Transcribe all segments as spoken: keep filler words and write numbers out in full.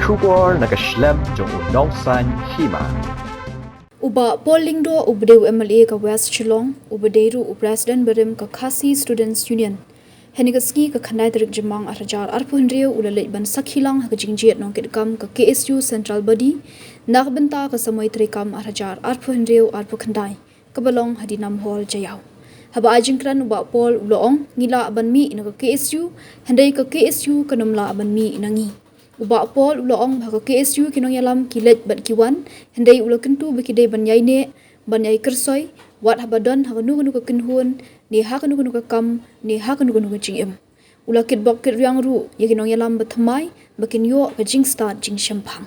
Khubor na ka shlem jong u Nongsaiñ Hima. U Bah Paul Lyngdoh, uba dei u M L A ka West Shillong, uba dei ruh u President barim ka Khasi Students Union, hynne ka sngi ka khyndai tarik Jymmang arhajar arphew hynriew u la leit ban sakhi lang ha ka jingjied nongkitkam ka K S U Central Body na ka bynta ka samoi treikam arhajar arphew hynriew arphew khyndai, kaba long ha Dinam Hall, Jaïaw. Haba ai jingkren u Bah Paul u la ong, ngi lah ban mih na ka K S U, hynrei ka K S U kan ym lah ban mih na ngi. U Bah Paul u la ong ba ha ka K S U ki nongïalam ki leit bad ki wan, hynrei u la kyntu ba ki dei ban ïaineh, ban ïai kyrsoi, wat haba don ha kano kano ka kynhun, ne ha kano kano ka kam, ne ha kano kano ka jingim. U la kitbok kitrwiang ruh ïa ki nongïalam ba thymmai ba kin ïoh ka jingstad jingshemphang.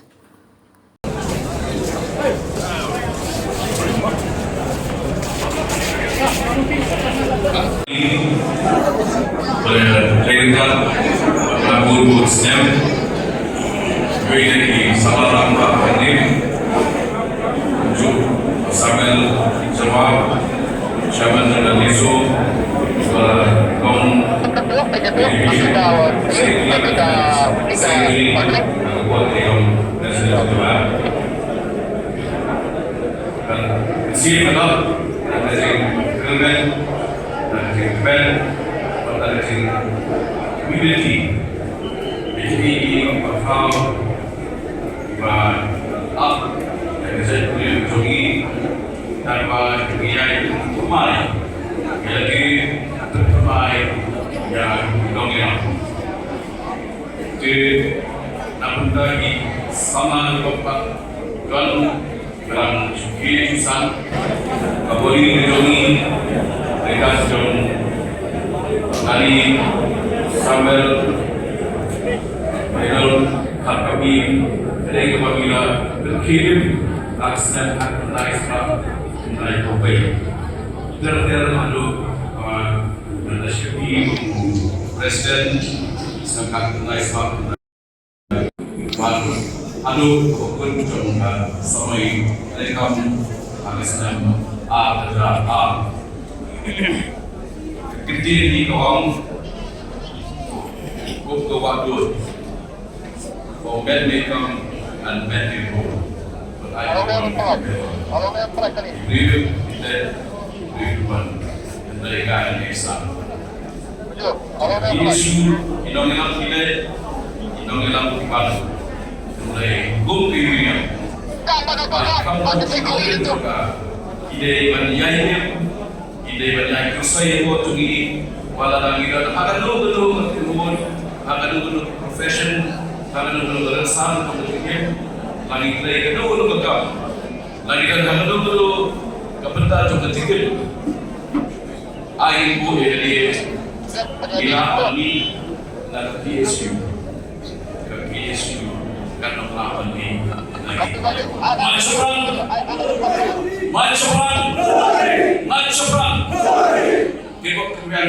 Samuel Jawar, Chairman jong ka NESO, ba long Education Secretary, Secretary, National Jawar. Kan sien ka dap, kan ka jingkyrmen, kan ka jingkmen, kan ka jingkmen. Community. Ïa kine ki ba khraw kiba ap ïa ka jaitbynriew jong ngi, kaba ngi ïai thymmai ïa ki, thymmai ïa ki nongïalam. Te na bynta ki samla kiba pat don, ka dang shu kiew shuh san, ka body ka jong ngi, ka jong Kali Samuel Menon, ka kami, ka dei kaba ngi la pynkhih ïa ka snem khatkhyndai spah khyndai phew wei. Ter ter haduh, ah, na ka shakri President snem khatkhyndai spah khyndai. Bad haduh ka ba kun jong ka samoi treikam ha ka snem ar hajar ar. Ka ktien hi ka ong, kum ka wah dud, ko met me kam, ngan met me bun. But I don't want to be there. Briew, briew, briew, briew, briew, briew, briew, briew, Ki issue, ki nongïalam ki leit, ki nongïalam ki pan. Hynrei kum ki ïa, ba kam ki nongïalam ki dei ban ïai ïa, ki dei ban ïai kyrsoi ïa ka jong ngi, ba lada ngi don ha kano kano ka kynhun, ha kano kano ka profession, ha kano kano ka rynsan jong ka jingim, la ngi trei kano kano ka kam, la ngi don ha kano kano ka bynta jong ka jingim. Ai buh ïa kane, ngi lah ban mih na ka P S U. Ka P S U kan nang lah ban mih na ngi. Mait shaphrang. Mait shaphrang. Mait shaphrang. Te ko kynmaw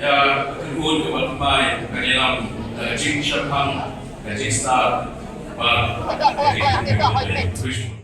ïa ka kynhun kaba thymmai, ka nongïalam, ka jingshemphang, ka jingstad bad ka jingshemphang.